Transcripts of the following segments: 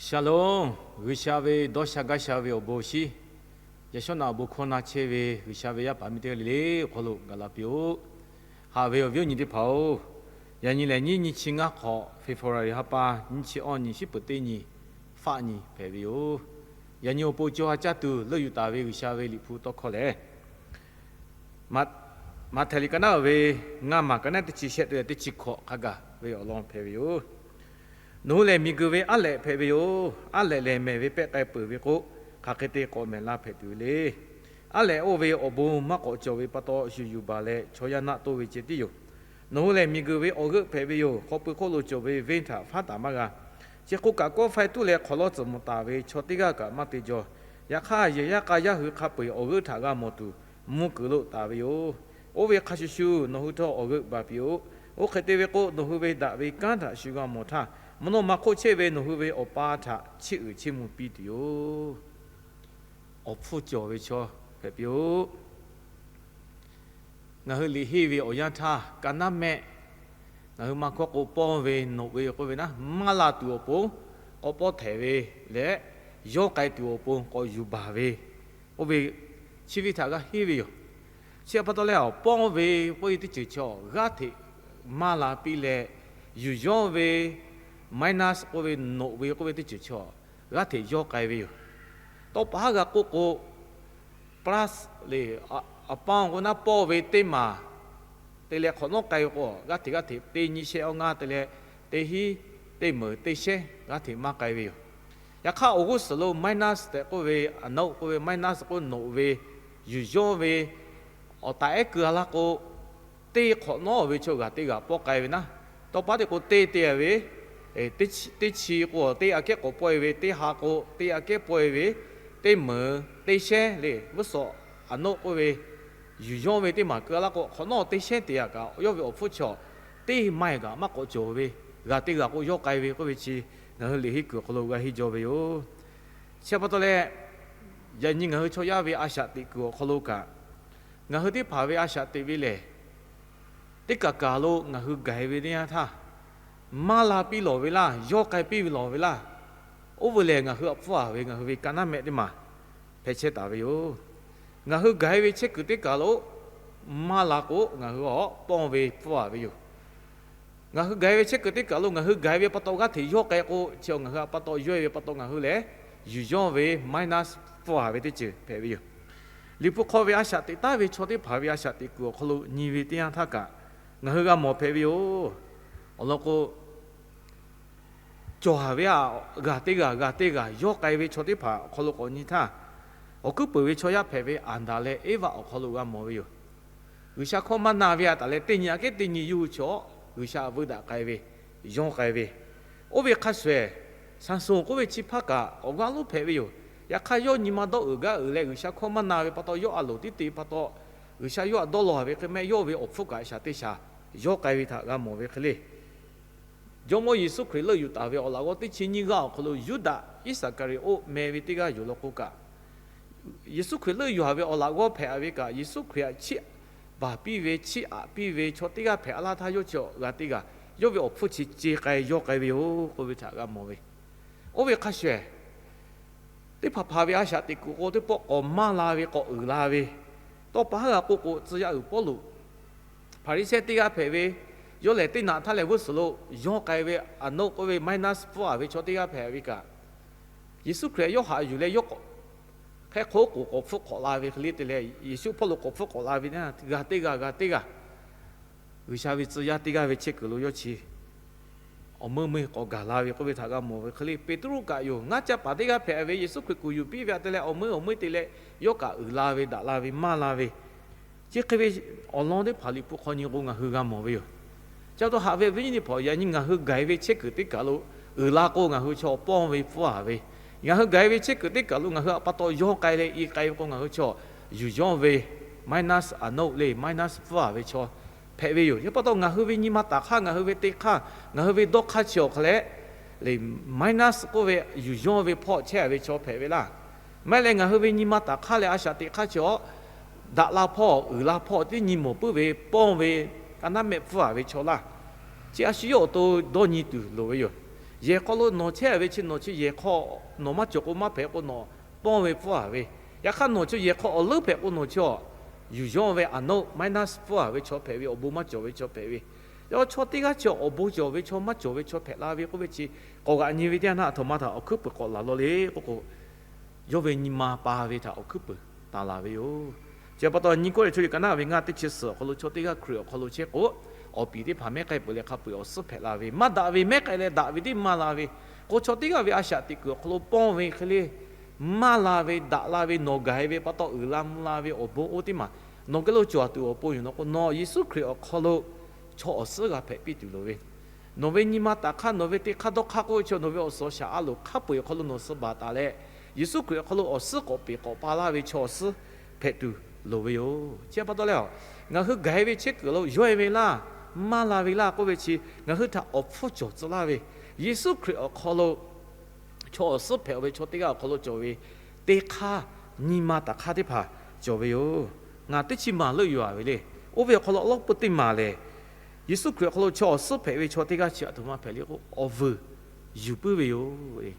Shalom, G'uiˬsha ve dawˇ sha gaˇ sha ve awˬ bon shinˉ, yaꞈ shawˉ naꞈ awˬ bon hkawˇ na chehˇ ve G'uiˬsha ve yaˇ paˍ miˇ teˇ g'aˇ le le awˬ hk'aw lo gaˬ la piˇ-oˆ. Haꞈ ve awˬ viˉ awˬ nyi teˇ hpaˍ-oˬ, yaꞈ nyi lehˬ nyiˇ nyi chi ngaˇ hk'awꞈ February ha pa nyiˇ chi awˇ nyi shiˉ peuˍ teˇ nyi, faˆ nyi hpehꞈ ve yoˬ. Yaꞈ nyi awˬ pon co ha caˇ tuˬ leuˆ yuˬ taˍ ve G'uiˬsha ve Liꞈ hpu tawˇ hkawˇ lehˬ, Maꞈhtehˍ liꞈ ka naˉ ve ngaˇ maˬ ka naˉ teˇ chi shehˆ te leh teˇ chi hkawꞈ hk'a gaˬ ve awˬ lawn hpehꞈ ve yoˬ. Nawˬ hui lehˬ miˬguiˬ ve aˉ lehꞈ hpehꞈ ve yoˬ. Aˉ lehꞈ lehˬ mehˬ ve pehˆ k'ai peuˬ ve k'o, hk'aˬ hk'e te k'awꞈ mehˬ la hpehꞈ tuˬ ve le. Aˉ lehꞈ oˇ ve awˬ bon maˇ k'awꞈ cawˬ ve pa taw, shuˍ yuˬ baˬ leh chaw yaˇ naˆ toˇ ve ceh tiˉ yoˬ. Nawˬ hui lehˬ miˬguiˬ ve awˬ g'euˆ hpehꞈ ve yoˬ. Hk'aw pui hk'oˆ lo cawˬ ve venˇ htaꞈ faˉ taˍ maˇ g'a. Chi hk'oˆ kaꞈ, kawˆ faiˇ tuˉ leh hk'awꞈ lawˉ tcuhˍ mvuh taˍ ve chaw teˇ g'aˇ kaꞈ maˇ te jaw. Yaꞈ hk'aˇ, yehˬ yaˇ k'a yaˇ hui hk'a peu-eˬ awˬ g'euˆ htaꞈ g'a mawˬ tuˬ mvuhˇ kuiˬ lo taˍ ve yoˬ. Oˇ ve hk'a shuˍ shuˍ nawˬ hui htawˇ awˬ g'euˆ baˬ piˇ-oˆ. Oˇ hk'e te ve k'o, nawˬ hui ve daꞈ ve kanˉ htaꞈ shu g'a mawˬ htaˇ, mvuhˇ naw ma hk'oˆ chehˇ ve nawˬ hui ve Awˬ pa htaꞈ chiˇ uiˍ chiˇ mvuh piˇ tuˬ yoˬ. Awˬ hpfuhˇ cawˬ ve chaw hpehꞈ piˇ-oˆ. Ngaˬ hui liꞈ henˇ ve awˬ yanˇ htaˇ, ka naˉ mehˆ, ngaˬ hui maˇ hkawˇ k'o, pawˇ ve nawꞈ ve k'oˆ ve naˉ, maˇ la tuˬ awˬ pon k'awꞈ pawˇ htehꞈ ve leh, yawˇ k'ai tuˬ awˬ pon k'awꞈ yuˬ baˬ ve, oˇ ve chi ve htaꞈ g'a henˇ ve yoˬ. Chi pa taw leh, pawˇ ve k'oˆ ve teˇ ceuˬ chaw g'aˇ hteꞈ maˇ la piˇ leh, yuˬ yawˇ ve minus k'oˆ ve, nawꞈ ve k'oˆ ve teˇ ceuˬ chaw g'aˇ hteꞈ yawˇ k'ai ve yoˬ. Tawˇ pa haˉ g'a k'oˆ k'o, plus le, a pa k'o naˉ pawˇ ve teˇ maˬ te leh hk'awꞈ nawˉ k'ai ve k'o, g'aˇ hteꞈ g'aˇ hteꞈ teˇ nyiˇ shehˆ awˇ ngaˇ te leh, teˇ hinˉ, teˇ meunˍ, teˇ shehˉ g'aˇ hteꞈ maˇ k'ai ve yoˬ. Yaꞈ hk'aˇ, awˬ g'uˇ suhˍ lo minus tehꞈ k'oˆ ve, a nawꞈ k'oˆ ve minus k'oˆ nawꞈ ve, yuˬ yawˇ ve awˬ taˍ ehˉ keu a laˇ k'o, teˇ hk'awꞈ nawˉ ve chaw g'aˇ teˇ g'aˇ pawˇ k'ai ve naˉ, tawˇ pa teˇ k'o teˇ te ve, teˇ chi k'o teˇ aꞈ kehˉ k'awꞈ pawˇ e ve, teˇ ha k'o teˇ aꞈ kehˉ pawˇ e ve, teˇ meunˍ, teˇ shehˉ le, g'uˇ suhˍ a nawꞈ k'oˆ ve, yuˬ yawˇ ve teˇ maˬ keu a laˇ k'o, hk'awꞈ nawˉ teˇ shehˉ te yaꞈ kaꞈ, yawˇ ve awˬ hpfuhˇ chaw teˇ maiˬ kaꞈ maˇ k'awꞈ cawˬ ve, g'aˇ teˇ g'aˇ k'o yawˇ k'ai ve k'oˆ ve chi, ngaˬ hui liꞈ henˇ kuiˬ awˬ hk'aw lo g'a henˇ jaw ve yoˬ. Chi pa taw leh, yaꞈ nyi ngaˬ hui chaw yaˇ ve a shaꞈ teꞈ kuiˬ awˬ hk'aw lo kaꞈ, ngaˬ hui teˇ hpaˍ ve a shaꞈ teꞈ ve lehˬ, teˇ kaˬ kaˬ lo ngaˬ hui gaˬ e ve teˇ yanˇ htaˇ, maˇ la piˇ lawˬ ve laˇ, yawˇ k'ai piˇ ve lawˬ ve laˇ, oˇ ve lehˬ ngaˬ hui a pfuhˇ a ve ngaˬ hui ve ka naˉ mehˆ teˇ maˬ hpehꞈ chehˇ taˍ ve yoˬ. Ngaˬ hui gaˬ e ve chehˇ kuiˬ teˇ kaˬ lo maˇ la k'o, ngaˬ hui awˬ pawˇ ve pfuhˇ a ve yoˬ. Ngaˬ hui gaˬ e ve chehˇ kuiˬ teˇ kaˬ lo ngaˬ hui gaˬ e ve pa taw g'aˇ hteꞈ yawˇ k'ai k'o, chi ngaˬ hui a pa taw yawˇ e ve pa taw ngaˬ hui lehˬ, yuˬ yawˇ ve minus pfuhˇ a ve teˇ ceuˬ hpehꞈ ve yoˬ. Liꞈ hpu hk'aw ve a shaꞈ teꞈ taˉ ve chaw teˇ hpaˍ ve a shaꞈ teꞈ kuiˬ awˬ hk'aw lo nyi ve teˇ yanˇ htaˇ kaꞈ, ngaˬ hui g'a mawˬ hpehꞈ ve yoˬ. Awˬ lawn k'o, cawˬ haˍ ve g'aˇ teˇ g'aˇ g'aˇ teˇ g'aˇ yawˇ k'ai ve chaw teˇ hpaˍ awˬ hk'aw lo k'awꞈ nyi htaˇ, awˬ hkuiˉ puiˍ ve chaw yaˇ hpehꞈ ve Aˍdanˍ leh Eˇvaꞈ awˬ hk'aw lo g'a mawˬ ve yoˬ. G'uiˬsha hkawˇ maˇ na ve a taˍ leh teˇ nyi aꞈ kehˉ teˇ nyi yuˬ chaw, G'uiˬsha veu daꞈ k'ai ve, yawˇ k'ai ve, oˇ ve hk'a shuˍ ehˍ, Saˍsonˍ k'oˆ ve chi hpaˇ kaꞈ awˬ g'aˇ lonˉ hpehꞈ ve yoˬ. Yaꞈ hk'aˇ, yawˇ nyi ma dawˇ uiˍ gaˇ uiˍ leh G'uiˬsha hkawˇ maˇ na ve pa taw, yawˇ a loˍ tiˉ te pa taw, G'uiˬsha yawˇ htaꞈ dawˇ law ve hk'e mehˆ, yawˇ ve awˬ hpfuhˇ kaꞈ shaˍ teˇ shaˍ yawˇ k'ai ve htaꞈ g'a mawˬ ve hk'e le. Jawˇmawˇ Yeˍsuˆ Hkriꞈ leuˆ yuˬ taˍ ve awˬ laꞈ g'awˇ teˇ chi nyiˇ g'aˇ awˬ hk'aw lo Yuˇdaꞈ Iˉsaˍkaˍriˍoˆ meh ve teˇ g'aˇ yoˬ law k'o kaꞈ, Yeˍsuˆ Hkriꞈ leuˆ yuˬ haˍ ve awˬ laꞈ g'awˇ hpehꞈ ve kaꞈ, Yeˍsuˆ Hkriꞈ htaꞈ chiˇ baˬ piˇ ve, chiˇ aꞈ piˇ ve chaw teˇ g'aˇ hpehꞈ a laˇ htaˇ, yawˇ chi awˬ g'aˇ teˇ g'aˇ yawˇ ve awˬ hpfuhˇ chi ce k'ai yawˇ k'ai ve yoˬ k'oˆ ve htaꞈ g'a mawˬ ve. Oˇ ve hk'a shuˍ ehˍ, teˇ hpaˍ hpaˍ ve a shaꞈ teꞈ kuiˬ k'o, teˇ pawˆ k'awꞈ maˇ la ve, k'awꞈ uiˍ la ve, tawˇ pa haˉ g'a k'oˆ k'o, tcuh yaˇ uiˍ Pawˇluꞈ Hpaˍriˍsehˇ teˇ g'aˇ hpehꞈ ve, yawˇ lehˬ teˇ naꞈ htaˇ lehˬ g'uˇ suhˍ lo yawˇ k'ai ve, a nawꞈ k'oˆ ve minus pfuhˇ a ve chaw teˇ g'aˇ hpehꞈ ve kaꞈ, Yeˍsuˆ Hkriꞈ yawˇ haꞈ yuˬ leh yawˇ hk'e hk'oˆ k'oˍ k'awꞈ hpfuhˆ k'awꞈ la ve hk'e le te leh, Yeˍsuˆ Pawˇluꞈ k'awꞈ hpfuhˆ k'awꞈ la ve, g'aˇ teˇ g'aˇ g'aˇ teˇ g'aˇ G'uiˬsha ve tcuh yaˇ teˇ g'aˇ ve chehˇ kuiˬ lo yawˇ chi awˬ meuˇ meuˇ k'awꞈ gaˬ la ve k'oˆ ve htaꞈ g'a mawˬ ve hk'e le. Peˍtruˆ kaꞈ yoˬ, ngaˇ caˇ paˍ teˇ g'aˇ hpehꞈ ve, Yeˍsuˆ Hkriꞈ kuˬ yuˬ piˇ ve htaꞈ te leh awˬ meuˇ awˬ meuˇ te leh yawˇ kaꞈ uiˍ la ve, daꞈ la ve, maˇ la ve, chi hk'e ve awˬ lawn teˇ hpaˍ Liꞈ hpu hk'aw nyi k'o ngaˬ hui g'a mawˬ ve yoˬ. Chi pa taw haꞈ ve awˬ viˉ awˬ nyi teˇ hpaˍ, yaꞈ nyi ngaˬ hui gaˬ e ve chehˇ kuiˬ teˇ kaˬ lo uiˍ la k'o, ngaˬ hui chaw pawˇ ve pfuhˇ a ve, ngaˬ hui gaˬ e ve chehˇ kuiˬ teˇ kaˬ lo ngaˬ hui a pa taw yawˇ k'ai leh i k'ai ve k'o, ngaˬ hui chaw yuˬ yawˇ ve minus a nawꞈ le, minus pfuhˇ a ve chaw hpehꞈ ve yoˬ. Chi pa taw ngaˬ hui ve nyi ma taˍ hk'aˇ, ngaˬ hui ve te hk'aˇ, ngaˬ hui ve dawˇ hk'aˇ chi awˬ hk'a leh, le, minus k'oˆ ve yuˬ yawˇ ve hpawˇ chehˇ a ve chaw hpehꞈ ve laˇ. Maˇ heˆ leh ngaˬ hui ve nyi ma taˍ hk'aˇ leh a shaꞈ teꞈ hk'aˇ chi awˬ daꞈ la hpawˇ, uiˍ la hpawˇ teˇ nyi mawˬ puiˉ ve pawˇ ve ka naˉ mehˆ pfuhˇ a ve chaw laˇ. Chi a shu yawˇ awˬ to dawˇ nyi tuˬ loˍ ve yoˬ. Yehˬ hk'aw lo nawˬ chehˇ ve chi nawˬ chi yehˬ hk'aw nawˬ maˇ cawˬ k'o maˇ hpehꞈ k'o nawˬ pawˇ ve pfuhˇ-a ve, yaꞈ hk'aˇ nawˬ chi yehˬ hk'aw awˬ leuˉ hpehꞈ k'o nawˬ chi a yuˬ yawˇ ve a naoˆ minus pfuhˇ-a ve chaw hpehꞈ ve, awˬ bon maˇ cawˬ ve chaw hpehꞈ ve. Yawˇ chaw teˇ g'aˇ chi awˬ bon cawˬ ve chaw maˇ cawˬ ve chaw hpehꞈ la ve k'oˆ ve chi, k'awꞈ g'aꞈ nyi ve teˇ yanˇ htaˇ a htoꞈ ma htaꞈ awˬ hkuiˉ puiˍ k'awꞈ laˬ law le k'oˆ k'o, yawˇ ve nyi ma pa ve htaꞈ awˬ hkuiˉ puiˍ taˍ laˬ ve yoˬ. Chi pa taw nyi k'oˆ leh chaw yaꞈ ka naˆ ve ngaˇ teˇ chi suhˍ awˬ hk'aw lo chaw teˇ g'aˇ Hkriꞈ awˬ hk'aw lo chehˇ k'o, awˬ piˍ teˇ hpaˍ mehˉ k'ai peuˬ leh hk'a peu-eˬ awˬ suhˉ hpehꞈ la ve, maˇ daꞈ ve mehˉ k'ai leh daꞈ ve tiˉ maˇ la ve, k'o chaw teˇ g'aˇ ve a shaꞈ teꞈ kuiˬ awˬ hk'aw lo pawˇ ve hk'e le maˇ la ve, daꞈ la ve, nawˬ gaˬ-e ve pa taw uiˍ la mvuh la ve awˬ bon oˇ teˇ maˬ nawˬ geh lo cawˬ tuˬ awˬ pon yoˬ. Nawˬ k'o nawˬ Yeˍsuˆ Hkriꞈ awˬ hk'aw lo chaw awˬ suhˉ g'a hpehꞈ piˇ tuˬ loˍ ve, nawˬ ve nyi ma taˍ hk'aˇ, nawˬ ve te hk'aˇ dawˇ hk'aˇ k'oˆ ve chi nawˬ ve awˬ suhˍ awˬ shaˍ a loˍ hk'a peu-eˬ awˬ hk'aw lo nawˬ suh baˬ taˍ leh, Yeˍsuˆ Hkriꞈ awˬ hk'aw lo awˬ suhˉ k'awꞈ peˍ k'awꞈ pa laˇ ve chaw awˬ suhˉ hpehꞈ tuˬ loˍ ve yoˬ. Chi pa taw leh, ngaˬ hui gaˬ-e ve chehˇ kuiˬ lo yawˇ-e ve laˇ, maˇ la ve laˇ k'oˆ ve chi ngaˬ hui htaꞈ awˬ hpfuhˇ cawˬ tcuh laˇ ve, Yeˍsuˆ Hkriꞈ awˬ hk'aw lo chaw awˬ suhˉ hpehꞈ ve chaw teˇ g'aˇ awˬ hk'aw lo cawˬ ve teˇ hk'aˇ nyi ma taˍ hk'aˇ teˇ hpaˍ cawˬ ve yoˬ. Ngaˬ teˇ chi maˬ leuˆ yuˬ-a ve le. Oˇ ve awˬ hk'aw lo awˬ lawˉ peuˇ teˇ maˬ lehˬ, Yeˍsuˆ Hkriꞈ awˬ hk'aw lo chaw awˬ suhˉ hpehꞈ ve chaw teˇ g'aˇ chi a htoꞈ ma hpehꞈ le k'o, awˬ vuiˬ yuˬ puiˉ ve yoˬ.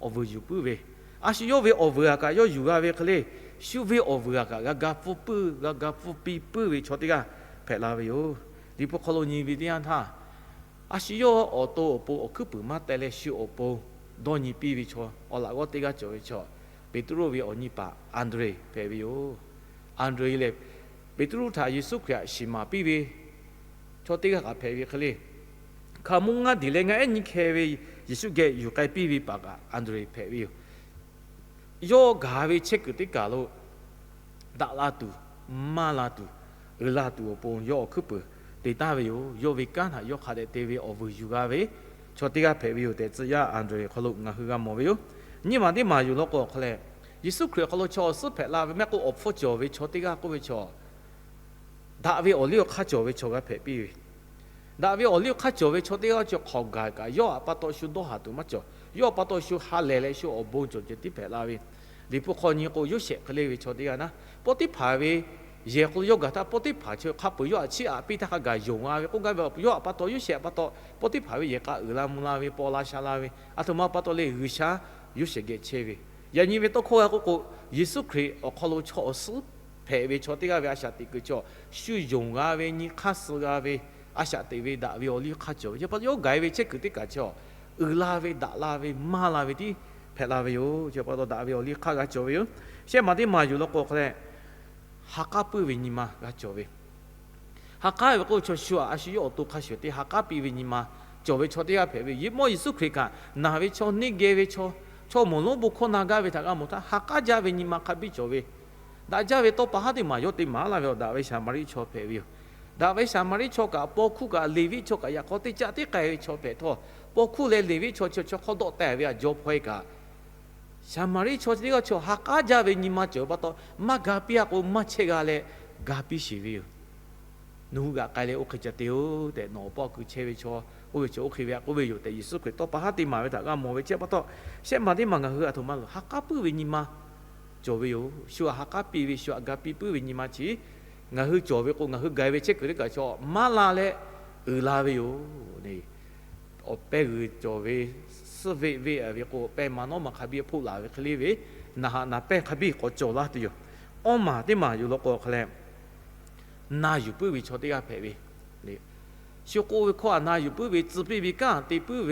Awˬ vuiˬ yuˬ puiˉ ve, a shu yawˇ ve awˬ vuiˬ a kaꞈ yawˇ yuˬ g'a ve hk'e le, shu ve awˬ vuiˬ a kaꞈ g'a ga pfuhˇ puiˉ, g'a ga pfuhˇ piˇ puiˉ ve chaw teˇ g'aˇ hpehꞈ la ve yoˬ. Liꞈ hpu hk'aw lo nyi ve teˇ yanˇ htaˇ, a shu yawˇ awˬ to awˬ pon awˬ hkuiˉ puiˍ maˇ teh leh shu awˬ pon dawˇ nyi piˇ ve chaw awˬ laꞈ g'awˇ teˇ g'aˇ cawˬ ve chaw, Peˍtruˆ ve awˬ nyi paˍ Anˍdrehˍ hpehꞈ ve yoˬ. Anˍdrehˍ lehˬ, Peˍtruˆ htaꞈ Yeˍsuˆ Hkriꞈ htaꞈ shiˍ maˍ piˇ ve chaw teˇ g'aˇ kaꞈ hpehꞈ ve hk'e le, hkaoˍmonˇ ngaˇ diˬ leh ngaˇ ehˉ nyiˇ hkeh ve Yeˍsuˆ geh yuˬ k'ai piˇ ve paˍ kaꞈ Anˍdrehˍ hpehꞈ ve yoˬ. Yawˇ gaˬ ve chehˇ kuiˬ teˇ kaˬ lo daꞈ la tuˬ, maˇ la tuˬ, uiˍ la tuˬ awˬ pon yawˇ awˬ hkuiˉ puiˍ te taˍ ve yoˬ. Yawˇ ve kanˉ htaꞈ yawˇ hk'a dehꞈ te ve awˬ vuiˬ yuˬ g'a ve chaw teˇ g'aˇ hpehꞈ ve yoˬ tehꞈ tcuh yaˇ Anˍdrehˍ awˬ hk'aw lo ngaˬ hui g'a mawˬ ve yoˬ. Nyiˇ maˬ teˇ maˬ yuˬ law k'o awˬ hk'aw leh, Yeˍsuˆ Hkriꞈ awˬ hk'aw lo chaw awˬ suhˉ hpehꞈ la ve maˇ heˆ k'o awˬ hpfuhˇ cawˬ ve chaw teˇ g'aˇ k'oˆ ve chaw, daꞈ ve awˬ liˇ awˬ hk'aˇ cawˬ ve chaw g'a hpehꞈ piˇ ve, daꞈ ve awˬ liˇ awˬ hk'aˇ cawˬ ve chaw teˇ g'aˇ chi hk'awꞈ gaˬ kaꞈ yawˇ htaꞈ pa taw shu dawˇ haˍ tuˬ maˇ cawˬ. Yawˇ htaꞈ pa taw shu ha lehˬ leh shu awˬ bon cawˬ ceh tiˉ hpehꞈ la ve. Liꞈ hpu hk'aw nyi k'o Yoˇsehꞈ hk'e le ve chaw teˇ g'aˇ naˉ, Poˉtiˇhpaˍ ve yehˬ hk'aw lo yawˇ gaˬ htaˇ Poˉtiˇhpaˍ chi hk'a peu-eˬ yawˇ htaꞈ chiˇ aꞈ piˇ htaˇ hk'a gaˬ yonˍ g'a ve k'oˆ gaˇ ve, yawˇ htaꞈ pa taw Yoˇsehꞈ pa taw Poˉtiˇhpaˍ ve yehˬ k'a uiˍ la mvuh la ve, paw la sha la ve, a htoꞈ ma pa taw le G'uiˬsha Yoˇsehꞈ geh chehˇ ve. Yaꞈ nyi ve tawˇ hkawˇ g'a k'oˆ k'o, Yeˍsuˆ Hkriꞈ awˬ hk'aw lo chaw awˬ suhˉ hpehꞈ ve chaw teˇ g'aˇ ve a shaꞈ teꞈ kuiˬ chaw shu yonˍ g'a ve, nyi hk'aˇ suh g'a ve, a shaꞈ teꞈ ve daꞈ ve awˬ liˇ hk'aˇ cawˬ ve. Chi pa taw yawˇ gaˬ-e ve chehˇ kuiˬ teˇ kaˬ chi a uiˍ la ve, daꞈ la ve, maˇ la ve tiˉ hpehꞈ la ve yoˬ. Chi pa taw daꞈ ve awˬ liˇ hk'aˇ g'a cawˬ ve yoˬ. Shehˆ maˬ teˇ maˬ yuˬ law k'o awˬ hk'aw leh, ha k'aˉ puiˉ ve nyi ma g'a cawˬ ve. Ha k'aˉ ve k'oˆ ve chaw shu aꞈ a shu yawˇ awˬ to hk'a shuˍ te ha k'aˉ piˇ ve nyi ma cawˬ ve chaw teˇ g'aˇ hpehꞈ ve. Yehˬ mawˇ Yeˍsuˆ Hkriꞈ kaꞈ naˬ ve chaw, neˇ geh ve chaw, chaw mawˬ lonˉ bon hkawˇ na gaˇ ve htaꞈ g'a mawˬ htaˇ ha k'aˉ jaˇ ve nyi ma hk'a biˇ cawˬ ve. Daꞈ jaˇ ve tawˇ pa haˉ teˇ maˬ yawˇ te maˍ laˇ ve awˬ daꞈ ve Saˍmaˍriˆ chaw hpehꞈ ve yoˬ. Daꞈ ve Saˍmaˍriˆ chaw kaꞈ paw hkuˇ kaꞈ Leˍviˆ chaw kaꞈ yaꞈ k'aw teˇ caˆ tiˉ k'ai ve chaw hpehꞈ htawˇ, paw hkuˇ leh Leˍviˆ chaw chi chaw hk'awˇ dawˆ teh ve a jaw hpaw-e kaꞈ, Saˍmaˍriˆ chaw teˇ g'aˇ chaw ha k'aˉ jaˇ ve nyi ma cawˬ ve pa taw, maˇ ga piˇ-a k'o maˇ chehˇ g'a leh ga piˇ sheˍ ve yoˬ. Nawˬ hui g'aꞈ k'ai leh oˇ hk'e ca te-oˬ tehꞈ nawˬ awˬ paˇ awˬ kui chehˇ ve chaw, oˇ ve chaw oˇ hk'e ve a k'oˆ ve yoˬ tehꞈ Yeˍsuˆ Hkriꞈ tawˇ pa haˉ teˇ maˬ ve htaꞈ g'a mawˬ ve. Chi pa taw, shehˆ maˬ teˇ maˬ ngaˬ hui a htoꞈ ma lo ha k'aˉ puiˉ ve nyi ma cawˬ ve yoˬ. Shu aꞈ ha k'aˉ piˇ ve, shu aꞈ ga piˇ puiˉ ve nyi ma chi ngaˬ hui cawˬ ve k'o, ngaˬ hui gaˬ-e ve chehˇ kuiˬ teˇ kaˬ chaw maˇ la leh uiˍ la ve yoˬ. Awˬ pehˇ g'uiˬ cawˬ ve, suhˉ veˆ veˆ ve k'o, awˬ pehˇ ma nawˉ ma hk'a biˇ hpoˆ laˬ ve hk'e le ve, naˬ haꞈ naˬ pehˇ hk'a biˇ k'awꞈ cawˬ laˇ tuˬ yoˬ. Awˇ maˬ teˇ maˬ yuˬ law k'o awˬ hk'aw leh, na yuˬ puiˉ ve chaw teˇ g'aˇ hpehꞈ ve. Shu k'oˆ ve hkawˇ aꞈ na yuˬ puiˉ ve, tcuh piˇ ve kanˉ te puiˉ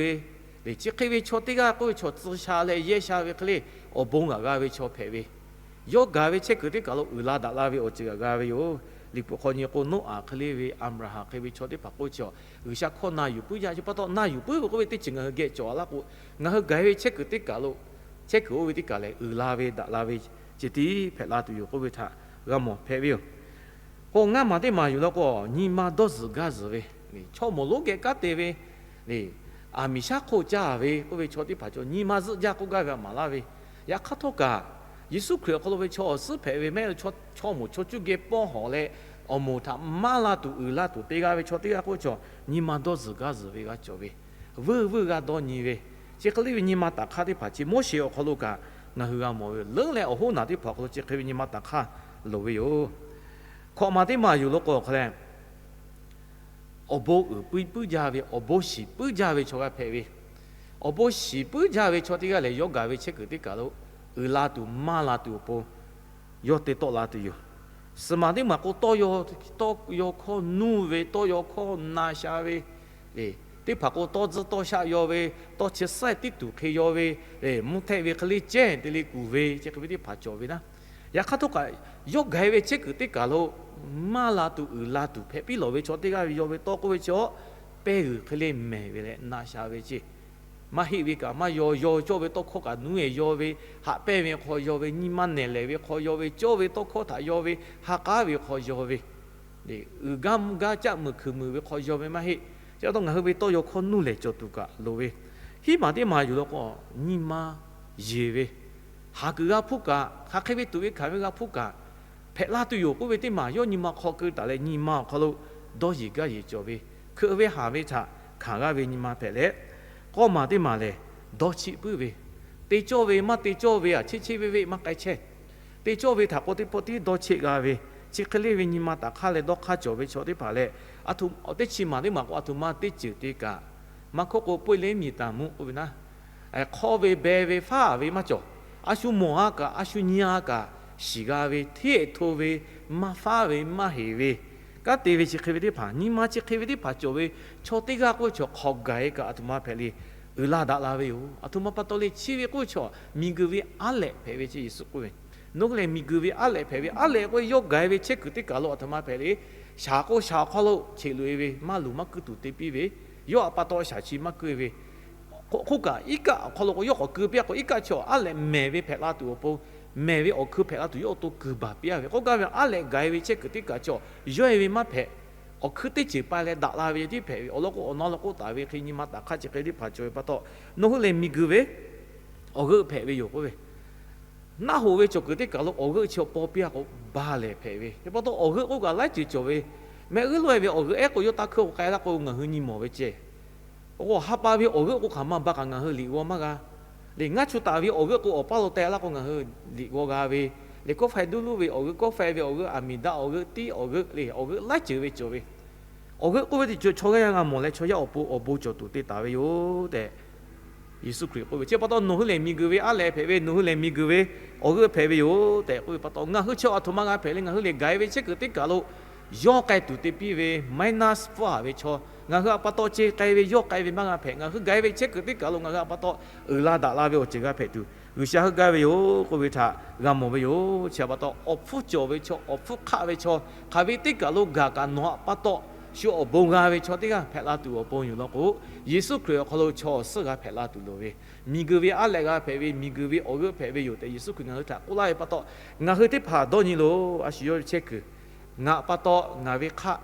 ve, chi hk'e ve chaw teˇ g'aˇ k'oˆ ve chaw tcuh sha leh yehˇ sha ve hk'e le, awˬ bon g'aꞈ g'a ve chaw hpehꞈ ve. Yawˇ gaˬ ve chehˇ kuiˬ teˇ kaˬ lo uiˍ la daꞈ la ve awˬ ceuˬ g'aꞈ g'a ve yoˬ. Liꞈ hpu hk'aw nyi k'o, Noˉaꞈ hk'e le ve, Aˍbraˍhanˍ hk'e ve chaw teˇ hpaˍ k'oˆ chi a, G'uiˬsha hkawˇ na yuˬ puiˉ jaˇ. Chi pa taw na yuˬ puiˉ ve k'oˆ ve teˇ ceuˬ ngaˬ hui geh cawˬ a laˇ k'o, ngaˬ hui gaˬ ve chehˇ kuiˬ teˇ kaˬ lo, chehˇ kuiˬ oˇ ve teˇ kaˬ lehˬ uiˍ la ve daꞈ la ve ceh tiˉ hpehꞈ la tuˬ yoˬ k'oˆ ve htaꞈ g'a mawˬ hpehꞈ ve yoˬ. K'o ngaˇ maˬ teˇ maˬ yuˬ law k'o, nyi ma dawˇ zuhˬ gaˇ zuhˬ ve, chaw mawˬ lonˉ geh kanˉ te ve, aˬ miˍ shaˉ hk'oˆ caˇ ve k'oˆ ve chaw teˇ hpaˍ cawˬ nyi ma zuhˆ jaˇ k'oˆ gaˇ ve a maˍ laˇ ve. Yaꞈ hk'aˇ htawˇ kaꞈ, Yeˍsuˆ Hkriꞈ awˬ hk'aw lo ve chaw awˬ suhˉ hpehꞈ ve mehˆ, chaw mawˬ chaw cuˇ geh pawˇ hawˬ leh, awˬ moˍ htaꞈ maˇ la tuˬ uiˍ la tuˬ te g'a ve chaw teˇ g'aˇ k'oˆ cawˬ nyi ma dawˇ zuhˬ gaˇ zuhˬ ve g'a cawˬ ve, vuiˇ vuiˇ g'a dawˇ nyi ve, chi hk'e le ve nyi ma taˍ hk'aˇ teˇ hpaˍ chi Moˉseˍ awˬ hk'aw lo kaꞈ ngaˬ hui g'a mawˬ ve yoˬ. Leuˉ leh awˬ hoˉ naˬ teˇ hpaˍ awˬ hk'aw lo chi hk'e ve nyi ma taˍ hk'aˇ loˍ ve yoˬ. Hkawꞈ maˬ teˇ maˬ yuˬ law k'o awˬ hk'aw leh, awˬ bon uiˍ puiˉ puiˉ jaˇ ve, awˬ bon shiˍ puiˉ jaˇ ve chaw g'a hpehꞈ ve. awˬ bon shiˍ puiˉ jaˇ ve chaw teˇ g'aˇ lehˬ, yawˇ gaˬ ve chehˇ kuiˬ teˇ kaˬ lo uiˍ la tuˬ, maˇ la tuˬ awˬ pon yawˇ te tawˆ la tuˬ yoˬ. Suhˍ maˬ teˇ maˬ k'o, tawˇ yaw hkawˇ nuˇ ve, tawˇ yaw hkawˇ na sha ve, teˇ hpaˍ k'o, tawˇ tzuhˇ tawˇ shaˆ yaw ve, tawˇ chi saiˇ tiˉ tuˬ hk'e yaw ve, mvuhˇ htehˆ ve hk'e le cehˇ te le kuˬ ve, chi hk'e ve teˇ hpaˍ cawˬ ve naˉ. Yaꞈ hk'aˇ htawˇ kaꞈ, yawˇ gaˬ ve chehˇ kuiˬ teˇ kaˬ lo maˇ la tuˬ, uiˍ la tuˬ hpehꞈ piˇ lawˬ ve chaw teˇ g'aˇ ve yaw ve tawˇ k'oˆ ve chi, pehˇ g'uiˬ hk'e le mehˍ ve leh na sha ve ceˇ. Maˇ heˆ ve kaꞈ maˇ yaw, yaw cawˇ ve tawˇ hkawˇ kaꞈ nuˇ e yaw ve, haꞈ pehnˇ ve hk'aw yaw ve, nyi ma nehˬ lehˬ ve hk'aw yaw ve, cawˇ ve tawˇ hkawˇ htaꞈ yaw ve, ha k'aˉ ve hk'aw yaw ve, uiˍ gaˇ mvuhˇ gaˇ caˆ muiˬ hkuiˬ muiˬ ve hk'aw yaw ve maˇ heˆ. Chi pa taw ngaˬ hui ve tawˇ yaw hkawˇ nuˇ lehˬ cawˬ tuˬ kaꞈ loˍ ve, hiˉ maˬ teˇ maˬ yuˬ law k'o, nyi ma yeˬ ve, haˍ kuiˬ g'a hpuˇ kaꞈ, hk'aˬ hk'e ve tuꞈ ve hkanˍ ve g'a hpuˇ kaꞈ, hpehꞈ la tuˬ yoˬ k'oˆ ve teˇ maˬ yawˇ nyi ma hk'aw keu taˍ leh, nyi ma awˬ hk'aw lo dawˇ yeˬ gaˇ yeˬ cawˬ ve, hkeuꞈ ve haˍ ve htaꞈ hkanˍ g'aˇ ve nyi ma hpehꞈ leh, k'awˇ maˬ teˇ maˬ lehˬ, dawˇ cheˆ puiˉ ve, te cawˇ ve maˇ te cawˇ ve aꞈ, cheˇ cheˇ veˆ veˆ maˇ k'ai chehˇ. Te cawˇ ve htaꞈ k'o teˇ pawˆ tiˉ dawˇ cheˆ g'a ve, chi hk'e le ve nyi ma taˍ hk'aˇ leh dawˇ hk'aˇ cawˬ ve chaw teˇ hpaˍ lehˬ, teˇ chi maˬ teˇ maˬ k'o, aˬ htoꞈ ma teˇ ceuˬ te kaꞈ, maˇ hkawˇ k'o, ပွင့်လင်းမြင်သာမှု k'oˆ ve naˉ, hk'awˇ ve beh ve faˉ ve maˇ cawˬ. A shu mawˬ a kaꞈ, a shu nyi a kaꞈ, shiˍ g'a ve, hteˇ hto ve, maˇ faˉ ve, maˇ heˍ ve, kanˉ te ve chi hk'e ve teˇ hpaˍ, nyi ma chi hk'e ve teˇ hpaˍ cawˬ ve chaw teˇ g'aˇ k'oˆ ve chaw hk'awꞈ gaˬ e kaꞈ, aˬ htoꞈ ma hpehꞈ le, uiˍ la daꞈ la ve yoˬ. Aˬ htoꞈ ma pa taw le, chi ve k'oˆ ve chaw miˬguiˬ ve aˉ lehꞈ hpehꞈ ve ceˇ. Yeˍsuˆ k'oˆ ve, nawˬ hui lehˬ miˬguiˬ ve aˉ lehꞈ hpehꞈ ve, aˉ lehꞈ k'oˆ ve yawˇ gaˬ e ve chehˇ kuiˬ teˇ kaˬ lo aˬ htoꞈ ma hpehꞈ le, shaˍ k'o shaˍ awˬ hk'aw lo cheꞈ loꞈ e ve, maˇ luˬ maˇ kuiˇ tuˬ te piˇ ve, yawˇ a pa taw shaˍ chi maˇ kuiˇ ve, hk'oˆ kaꞈ iˉ kaˆ awˬ hk'aw lo k'o, yawˇ k'awꞈ keu piˇ a k'o, iˉ kaˆ chi aˉ lehꞈ mehˍ ve hpehꞈ la tuˬ awˬ pon, mehˍ ve awˬ hkui hpehꞈ la tuˬ yawˇ awˬ to kuiˬ baˬ piˇ a ve k'oˆ gaˇ ve, aˉ lehꞈ gaˬ e ve chehˇ kuiˬ teˇ kaˬ chaw yawˇ e ve maˇ hpehꞈ. Awˬ hkui teˇ ceuˬ pai leh daꞈ la ve tiˉ hpehꞈ ve, awˬ lawn k'o awˬ na lawn k'oˆ taˍ ve hk'e nyi ma taˍ hk'aˇ chi hk'e teˇ hpaˍ cawˬ ve pa taw, nawˬ hui lehˬ miˬguiˬ ve awˬ g'euˆ hpehꞈ ve yoˬ k'oˆ ve, naˆ hoꞈ ve cawˬ kuiˬ teˇ kaˬ lo awˬ g'euˆ chi awˬ paw piˇ a k'o, ba lehˬ hpehꞈ ve. Chi pa taw awˬ g'euˆ k'oˆ kaꞈ laiˉ ceuˬ cawˬ ve, mehˆ g'uiˇ lo e ve awˬ g'euˆ ehˉ k'o, yawˇ taˇ hkuiˇ k'o k'ai laˇ k'o ngaˬ hui nyi mawˬ ve ceh. K'o ha pa ve awˬ g'euˆ k'o hk'aˬ ma ba kaꞈ ngaˬ hui liꞈ g'aw maˇ g'a. Lehˬ ngaˇ chu taˍ ve awˬ g'euˆ k'o awˬ paˇ lo teh laˇ k'o ngaˬ hui liꞈ g'aw g'a ve. Lehˬ kawˆ faiˇ duˇ luˇ ve awˬ g'euˆ, kawˆ faiˇ ve awˬ g'euˆ, aˬ miˍ daꞈ awˬ g'euˆ, tiˉ awˬ g'euˆ, lehˬ awˬ g'euˆ laiˉ ceuˬ ve cawˬ ve. Awˬ g'euˆ k'oˆ ve teˇ ceuˬ chaw yaˇ g'a mawˬ leh chaw yaˇ awˬ pon awˬ bon cawˬ tuˬ te taˍ ve yoˬ tehꞈ, Yeˍsuˆ Hkriꞈ k'oˆ ve. Chi pa taw nawˬ hui lehˬ miˬguiˬ ve aˉ lehꞈ hpehꞈ ve, nawˬ hui lehˬ miˬguiˬ ve awˬ g'euˆ hpehꞈ ve yoˬ tehꞈ k'oˆ ve pa taw, ngaˬ hui chi aˬ htoꞈ ma g'a hpehꞈ le, ngaˬ hui lehˬ gaˬ e ve chehˇ kuiˬ teˇ kaˬ lo yawˇ k'ai tuˬ te piˇ ve minus pfuhˇ a ve chaw, ngaˬ hui a pa taw ce k'ai ve yawˇ k'ai ve maˇ g'a hpehꞈ. Ngaˬ hui gaˬ e ve chehˇ kuiˬ teˇ kaˬ lo ngaˬ hui a pa taw uiˍ la daꞈ la ve awˬ ceuˬ g'a hpehꞈ tuˬ, G'uiˬsha heuˆ gaˇ ve yoˬ k'oˆ ve htaꞈ g'a mawˬ ve yoˬ. Chi pa taw awˬ hpfuhˇ cawˬ ve chaw, awˬ hpfuhˇ hk'aˆ ve chaw, hk'aˬ ve teˇ kaˬ lo gaˬ kaꞈ nawˬ a pa taw shu awˬ bon g'a ve chaw teˇ g'aˇ hpehꞈ la tuˬ awˬ pon yoˬ law k'o, Yeˍsuˆ Hkriꞈ awˬ hk'aw lo chaw awˬ suhˉ g'a hpehꞈ la tuˬ loˍ ve, miˬguiˬ ve aˉ lehꞈ g'a hpehꞈ ve, miˬguiˬ ve awˬ g'euˆ hpehꞈ ve yoˬ tehꞈ Yeˍsuˆ Hkriꞈ ngaˬ hui htaꞈ k'oˆ laˇ ve pa taw, ngaˬ hui teˇ hpaˍ dawˇ nyi loˬ. A shu yawˇ ve chehˇ kuiˬ, ngaˬ pa taw ngaˬ ve hk'aˆ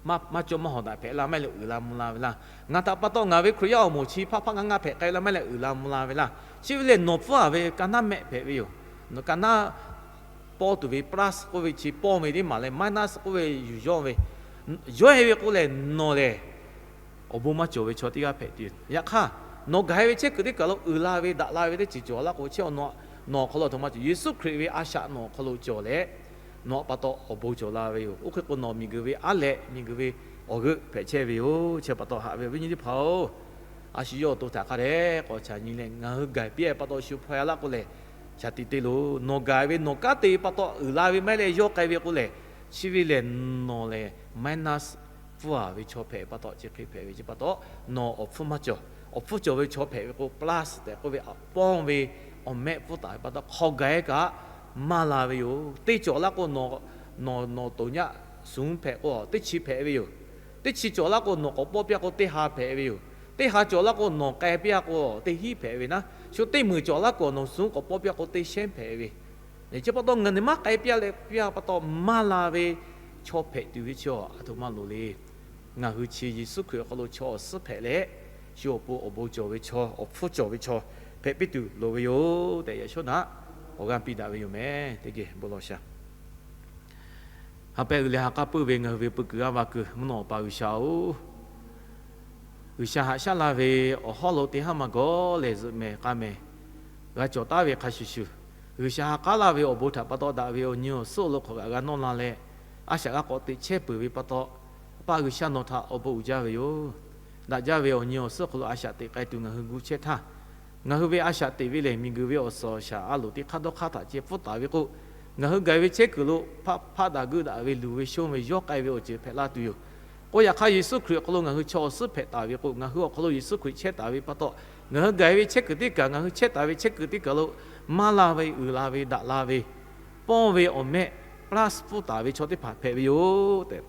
maˇ cawˇ maˇ hawˍ daꞈ hpehꞈ la maˇ heˆ leh uiˍ la mvuh la ve laˇ. Ngaˬ htaꞈ pa taw ngaˬ ve Hkriꞈ yaˇ awˬ moˍ chi hpaˆ hpaˆ ngaˇ ngaˇ hpehꞈ k'ai la maˇ heˆ leh uiˍ la mvuh la ve laˇ. Chi ve lehˬ nawˬ pfuhˇ a ve ka naˉ mehˆ hpehꞈ ve yoˬ. Nawˬ ka naˉ pawˇ tuˬ ve plus k'oˆ ve chi pawˇ ve teˇ maˬ leh minus k'oˆ ve yuˬ yawˇ ve, yawˇ e ve k'o lehˬ nawˬ lehˬ awˬ bon maˇ cawˬ ve chaw teˇ g'aˇ hpehꞈ tuˬ. Yaꞈ hk'aˇ, nawˬ gaˬ e ve chehˇ kuiˬ teˇ kaˬ lo uiˍ la ve daꞈ la ve teˇ ceuˬ cawˬ laˇ k'o, chi nawˬ awˬ hk'aw lo aˬ htoꞈ ma cawˬ, Yeˍsuˆ Hkriꞈ ve a shaꞈ nawˬ awˬ hk'aw lo cawˬ leh, nawˬ a pa taw awˬ bon cawˬ la ve yoˬ. Oˇ hk'e k'o nawˬ miˬguiˬ ve aˉ lehꞈ, miˬguiˬ ve awˬ g'euˆ hpehꞈ chehˇ ve yoˬ. Chi pa taw haꞈ ve awˬ viˉ nyi teˇ hpaˍ-oˬ, a shu yawˇ awˬ to htaꞈ hk'a dehꞈ k'awꞈ chaꞈ nyi leh ngaˬ hui gaˬ piˇ a pa taw shu hpaw a laˇ k'o lehˬ, chaꞈ te te loˬ. Nawˬ gaˬ ve nawˬ kanˉ te pa taw uiˍ la ve maˇ heˆ leh yawˇ k'ai ve k'o lehˬ, chi ve lehˬ nawˬ lehˬ minus pfuhˇ a ve chaw hpehꞈ pa taw chi hk'e hpehꞈ ve chi pa taw, nawˬ awˬ hpfuhˇ maˇ cawˬ. Awˬ hpfuhˇ cawˬ ve chaw hpehꞈ ve k'o plus tehꞈ k'oˆ ve, pawˇ ve awˬ mehˆ pfuhˇ taˍ ve pa taw hk'aw gaˬ e kaꞈ maˇ la ve yoˬ. Teˇ cawˬ laˇ k'o nawˬ, nawˬ, nawˬ toꞈ nyaˆ suhˍ hpehꞈ k'o teˇ chi hpehꞈ ve yoˬ. Teˇ chi cawˬ laˇ k'o nawˬ k'awꞈ pawˆ piˇ a k'o teˇ ha hpehꞈ ve yoˬ. Teˇ ha cawˬ laˇ k'o nawˬ k'ai piˇ a k'o teˇ hinˉ hpehꞈ ve naˉ. Shu teˇ meunˍ cawˬ laˇ k'o nawˬ suhˍ k'awꞈ pawˆ piˇ a k'o teˇ shehnˉ hpehꞈ ve. Chi pa taw ngaˬ hui maˇ k'ai piˇ a leh piˇ a pa taw maˇ la ve chaw hpehꞈ tuˬ ve chi aˬ htoꞈ ma loˍ le. Ngaˬ hui chi Yeˍsuˆ Hkriꞈ awˬ hk'aw lo chaw awˬ suhˉ hpehꞈ leh, shu awˬ pon awˬ bon cawˬ ve chaw, awˬ hpfuhˇ cawˬ ve chaw hpehꞈ piˇ tuˬ loˍ ve yoˬ tehꞈ yaꞈ shawˉ naꞈ awˬ g'aˇ piˇ daꞈ ve yoˬ meh. Teˇ geh bon lawˬ sha. Ha pehˇ uiˍ leh ha k'aˉ puiˉ ve ngaˬ hui ve peu kuiˬ g'aˇ va kuiˬ mvuhˇ naw awˬ pa G'uiˬsha-oˬ, G'uiˬsha haꞈ shaˉ laˇ ve awˬ hawˉ lo teˇ haˉ maˇ gawˬ leh zuhꞈ mehˍ k'a mehˍ g'a cawˬ taˉ ve hk'a shuˍ shuˍ, G'uiˬsha ha k'aˉ laˇ ve awˬ bon htaꞈ pa taw daꞈ ve awˬ nyi awˬ suhˉ awˬ lo hk'awꞈ g'aꞈ g'a nawˇ la leh, a shaꞈ g'a k'awꞈ teꞈ chehˇ peuˬ ve pa taw, A pa G'uiˬsha nawˬ htaꞈ awˬ bon uiˍ jaˇ ve yoˬ. Daꞈ jaˇ ve awˬ nyi awˬ suhˉ hk'aw lo a shaꞈ teꞈ k'ai tuˬ ngaˬ hui gu chehˇ htaˇ, ngaˬ hui ve a shaꞈ teꞈ ve lehˬ, miˬguiˬ ve awˬ suhˍ awˬ shaˍ a loˍ teˇ hk'aˇ dawˇ hk'aˇ htaꞈ ceh pfuhˇ taˍ ve k'o, ngaˬ hui gaˬ ve chehˇ kuiˬ lo hpaˆ daꞈ geuˆ daꞈ ve luˬ ve shonˇ ve yawˇ k'ai ve awˬ ceuˬ hpehꞈ laˇ tuˬ yoˬ. K'o, yaꞈ hk'aˇ Yeˍsuˆ Hkriꞈ awˬ hk'aw lo ngaˬ hui chaw awˬ suhˉ hpehꞈ taˍ ve k'o, ngaˬ hui awˬ hk'aw lo Yeˍsuˆ Hkriꞈ chehˇ taˍ ve pa taw, ngaˬ hui gaˬ ve chehˇ kuiˬ teˇ kaˬ, ngaˬ hui chehˇ taˍ ve chehˇ kuiˬ teˇ kaˬ lo maˇ la ve, uiˍ la ve, daꞈ la ve, pawˇ ve awˬ mehˆ plus pfuhˇ taˍ ve chaw teˇ hpaˍ hpehꞈ ve yoˬ tehꞈ,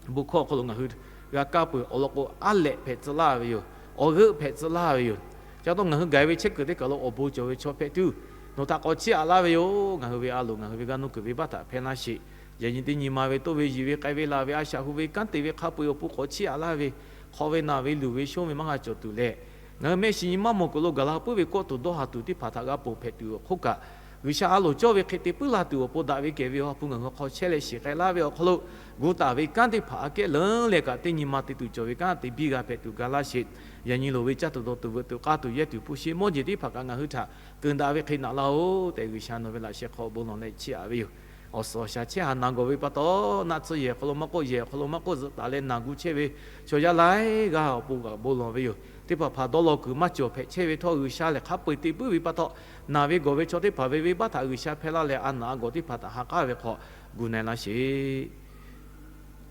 bon hkawˇ awˬ hk'aw lo ngaˬ hui g'a kaˇ peuˬ. Awˬ lawn k'o, aˉ lehꞈ hpehꞈ tcuh laˇ ve yoˬ. Awˬ g'euˆ hpehꞈ tcuh laˇ ve yoˬ. Ca taw ngaˬ hui gaˬ ve chehˇ kuiˬ teˇ kaˬ lo awˬ bon cawˬ ve chaw hpehꞈ tuˬ, nawˬ htaꞈ k'awꞈ chiˇ aꞈ laˇ ve yoˬ. Ngaˬ hui ve a loˍ, ngaˬ hui ve g'aˇ nuˇ kuiˬ venˇbaˆ htaꞈ hpehˇ laˇ sheˍ. Yaꞈ nyi teˇ nyi ma ve toˇ ve yiˬ ve k'ai ve laˬ ve a shaꞈ hu ve kanˉ te ve hk'a peu-eˬ awˬ pon k'awꞈ chiˇ aꞈ laˇ ve, hk'aw ve naˬ ve luˬ ve shonˇ ve maˇ g'a cawˬ tuˬ leh, ngaˬ hui mehˆ shiˍ nyi maˇ mawˬ kuiˬ lo gaˬ la puiˉ ve kawˆ tuˬ dawˇ haˍ tuˬ teˇ hpaˍ htaꞈ g'a ponˬ hpehꞈ tuˬ awˬ hk'oˆ kaꞈ, G'uiˬsha a loˍ cawˇ ve hk'e te puiˉ la tuˬ awˬ pon daꞈ ve kehˬ ve Awˬ ha hpu ngaˬ hui hk'aw chehˇ leh shiˍ k'ai laˇ ve awˬ hk'aw lo, gu taˍ ve kanˉ teˇ hpaˍ aꞈ kehˉ leuˉ leh kaꞈ teˇ nyi ma te tuˬ cawˬ ve kanˉ te biˇ g'a hpehꞈ tuˬ ga laˇ sheˍ. Yaꞈ nyi loˍ ve caˇ tuˬ dawˬ tuˬ veuꞈ tuˬ k'a tuˬ yehˇ tuˬ hpu shi mawˇ jeˬ teˇ hpaˍ kaꞈ ngaˬ hui htaꞈ keunˍ daꞈ ve hk'e naꞈ laˇ-oˬ tehꞈ, G'uiˬsha nawˬ ve laꞈ sheh hk'aw bon lawˬ leh chiˇ aꞈ ve yoˬ. Awˬ suhˍ awˬ shaˍ chehˇ haˍ naˬ gawˬ ve pa taw, naˆ tsuhˇ yehˬ awˬ hk'aw lo maˇ k'oˆ, yehˬ awˬ hk'aw lo maˇ k'oˆ, zuhꞈ taˍ leh naˬ gu chehˇ ve chaw yaˇ laiˉ g'aˇ awˬ pon kaꞈ bon lawˬ ve yoˬ. Teˇ hpaˍ hpaˍ dawˇ law kuiˬ maˇ cawˬ hpehꞈ chehˇ ve htawˇ, G'uiˬsha lehˬ hk'a peu-eˬ te puiˉ ve pa taw, naˬ ve gawˬ ve chaw teˇ hpaˍ ve venˇbaˆ htaꞈ G'uiˬsha hpehˇ laˇ leh, a naˬ a gawˬ teˇ hpaˍ htaꞈ ha k'aˉ ve hk'aw gu na-e laˇ sheˍ.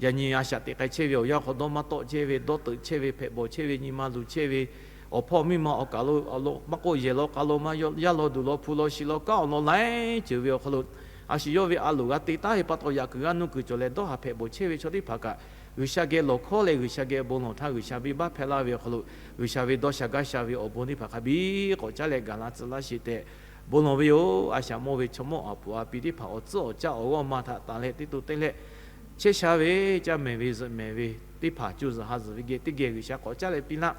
Yaꞈ nyi a shaꞈ teꞈ k'ai chehˇ ve awˬ yanˇ hk'aw dawˇ maˇ tawˆ chehˇ ve, dawˇ teuꞈ chehˇ ve, hpehꞈ bawˬ chehˇ ve, nyi ma luˬ chehˇ ve, awˬ hpawˇ miˇ ma awˬ kaˬ lo maˇ k'oˆ, yehˬ law k'a lo maˇ, yaˇ law duˬ law hpu law shi law kanˉ awˬ lawn laiˉ ceuˬ ve awˬ hk'aw lo, a shu yawˇ ve a loˍ g'a te taˉ ve pa taw, yaꞈ kuiˬ g'aˇ nuˇ kuiˬ cawˬ leh dawˇ haˍ hpehꞈ bawˬ chehˇ ve chaw teˇ hpaˍ kaꞈ, G'uiˬsha geh lawˬ hkawˇ leh G'uiˬsha geh bon lawˬ htaˇ, G'uiˬsha venˇbaˆ hpehˇ laˇ ve awˬ hk'aw lo, G'uiˬsha ve dawˇ sha gaˇ sha ve awˬ bon teˇ hpaˍ hk'a biˇ k'awꞈ caˉ leh gaˬ la tcuh laˇ sheˍ tehꞈ bon lawˬ ve yoˬ. A shaꞈ mawˇ ve chaw mawˇ a puˍ a pi teˇ hpaˍ awˬ tcuhˉ awˬ caˇ awˬ g'awˇ ma htaꞈ tanˬ leh teˇ to teˇ leh chehˇ sha ve, caˇ mehˍ ve zuhꞈ mehˍ ve teˇ hpaˍ co zuhꞈ ha zuhꞈ ve geh teˇ geh G'uiˬsha k'awꞈ caˉ leh piˇ laˇ.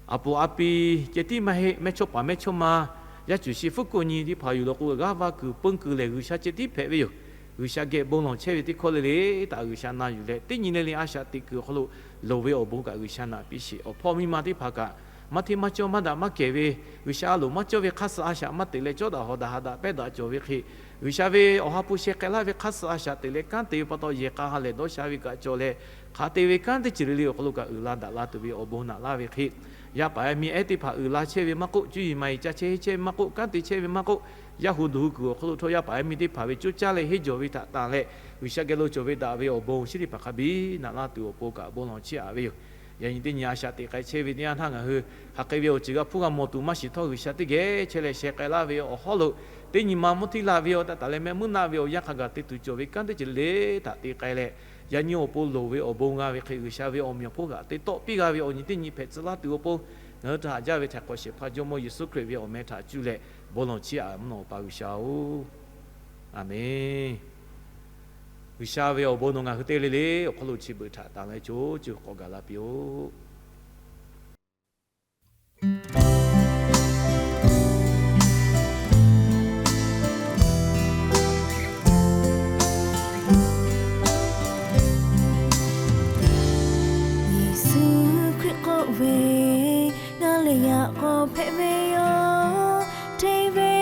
A puˍ a pi ceh tiˉ maˇ heˆ, mehˇchawˇpaˍ mehˇchawˇma, yaˇ cuˬ shi fuˉ kuˆ nyi teˇ hpaˍ yuˬ law k'o, g'aˇ va kuiˬ peun kuiˬ lehˬ G'uiˬsha ceh tiˉ hpehꞈ ve yoˬ. G'uiˬsha geh bon lawˬ chehˇ ve teˇ hkawˇ le le htaꞈ G'uiˬsha na yuˬ leh, teˇ nyi le le a shaꞈ teꞈ kuiˬ awˬ hk'aw lo loˍ ve awˬ bon kaꞈ G'uiˬsha naꞈ piˇ sheˍ. Awˬ hpawˇ miˇ ma teˇ hpaˍ kaꞈ maˇ hteˇ maˇ cawˇ maˇ daꞈ maˇ kehˬ ve, G'uiˬsha a loˍ maˇ cawˇ ve hk'aˇ suh a shaꞈ maˇ teꞈ leh cawˇ daꞈ hawˍ daꞈ ha daꞈ pehˇ daꞈ cawˬ ve hk'e, G'uiˬsha ve awˬ ha hpu sheh k'ai laˇ ve hk'aˇ suh a shaꞈ teꞈ leh kanˉ te ve pa taw, yehˬ k'a ha lehˬ dawˇ sha ve kaꞈ cawˬ leh, hk'aˬ te ve kanˉ teˇ ceuˬ le le awˬ hk'aw lo kaꞈ uiˍ la daꞈ la tuˬ ve awˬ bon naꞈ laˇ ve hk'e, yaˇ paˍ yaˇ miˇ ehˉ teˇ hpaˍ uiˍ la chehˇ ve maˇ k'oˆ, cuˇ yiˍ maˍ yiˍ ca chehˇ henˇ chehˇ ve maˇ k'oˆ, kanˉ te chehˇ ve maˇ k'oˆ, yaˇ hu duˬ hu kuiˬ awˬ hk'aw lo htawˇ yaˇ paˍ yaˇ miˇ teˇ hpaˍ ve coˇ caˇ leh henˇ jawˬ ve htaꞈ tanˬ leh, G'uiˬsha geh lo cawˬ ve daꞈ ve awˬ bon chi teˇ hpaˍ hk'a biˇ naꞈ laˇ tuˬ awˬ pon kaꞈ bon lawˬ chiˇ aꞈ ve yoˬ. Yaꞈ nyi teˇ nyi a shaꞈ teꞈ k'ai chehˇ ve teˇ yanˇ htaˇ ngaˬ hui hk'aˬ hk'e ve awˬ ceuˬ g'a hpuˇ g'a mawˬ tuˬ maˇ shiˍ htawˇ, G'uiˬsha teˇ geh chehˇ leh sheh k'ai laˇ ve awˬ hawˉ lo, teˇ nyi ma mvuhˇ htiˇ la ve awˬ taˆ taˍ leh mehˆ meuˇ naˆ ve awˬ yanˇ hk'a gaˬ te tuˬ cawˬ ve kanˉ teˇ ceuˬ le le htaꞈ te k'ai leh, yaꞈ nyi awˬ pon loˍ ve awˬ bon g'a ve hk'e G'uiˬsha ve awˬ meꞈ awˬ hponˇ kaꞈ te tawˆ piˇ g'a ve awˬ nyi teˇ nyi hpehꞈ tcuh laˇ tuˬ awˬ pon, ngaˬ hui htaꞈ haꞈ jaˇ ve htaꞈ hk'awꞈ shehˍ hpaˇ Jawˇmawˇ Yeˍsuˆ Hkriꞈ ve awˬ meh htaꞈ cuˇ leh bon lawˬ chiˇ aꞈ mvuhˇ naw Awˬ pa G'uiˬsha-oˬ, Aˍmenˍ. G'uiˬsha ve awˬ bon nawˬ ngaˬ hui teˇ le le awˬ hk'aw lo chi beuꞈ htaꞈ tanˬ leh co co k'awꞈ gaˬ la piˇ-oˆ. Yeˍsuˆ Hkriꞈ k'oˆ ve, Ngaˬ lehˬ yaꞈ k'aw hpehꞈ ve yoˬ. Hteˇ ve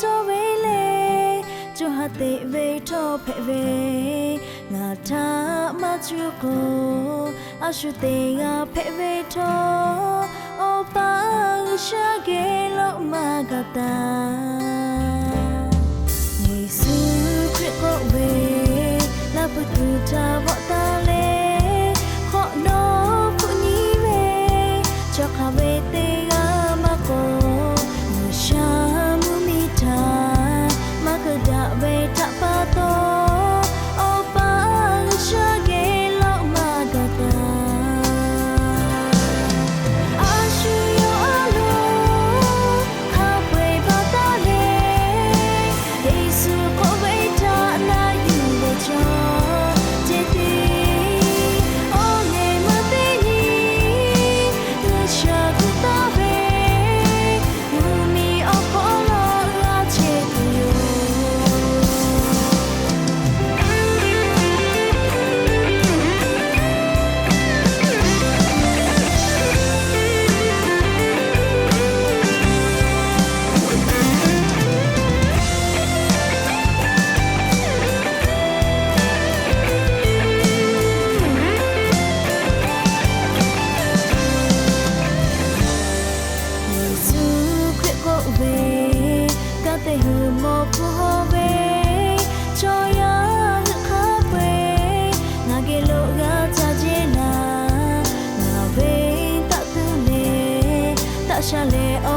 cawˇ ve leh, co ha teꞈ ve htawˇ hpehꞈ ve, ngaˬ htaꞈ maˇ cuˇ k'o, a shu teˇ g'aˇ hpehꞈ ve htawˇ, Awˬ pa G'uiˬsha geh lawˆ maˇ gaˬ taˍ. Yeˍsuˆ Hkriꞈ k'oˆ ve, Laˇ hpu tuˬ htaꞈ bvuhꞈ taˍ leh, hk'awꞈ nawˉ hpfuhˆ nyi ve, chaw hk'aˬ ve teˇ g'aˇ maˇ k'oˆ, G'uiˬsha mvuhˇmiˬ htaꞈ maˇ keu daꞈ ve htaꞈ pa taw, Awˬ pa G'uiˬsha geh lawˆ maˇ gaˬ taˍ. A shu yawˇ a loˍ hk'a peu-eˬ baˬ taˍ leh, Yeˍsuˆ k'oˆ ve htaꞈ na yuˬ ve chaw ceh tiˉ sha lehˬ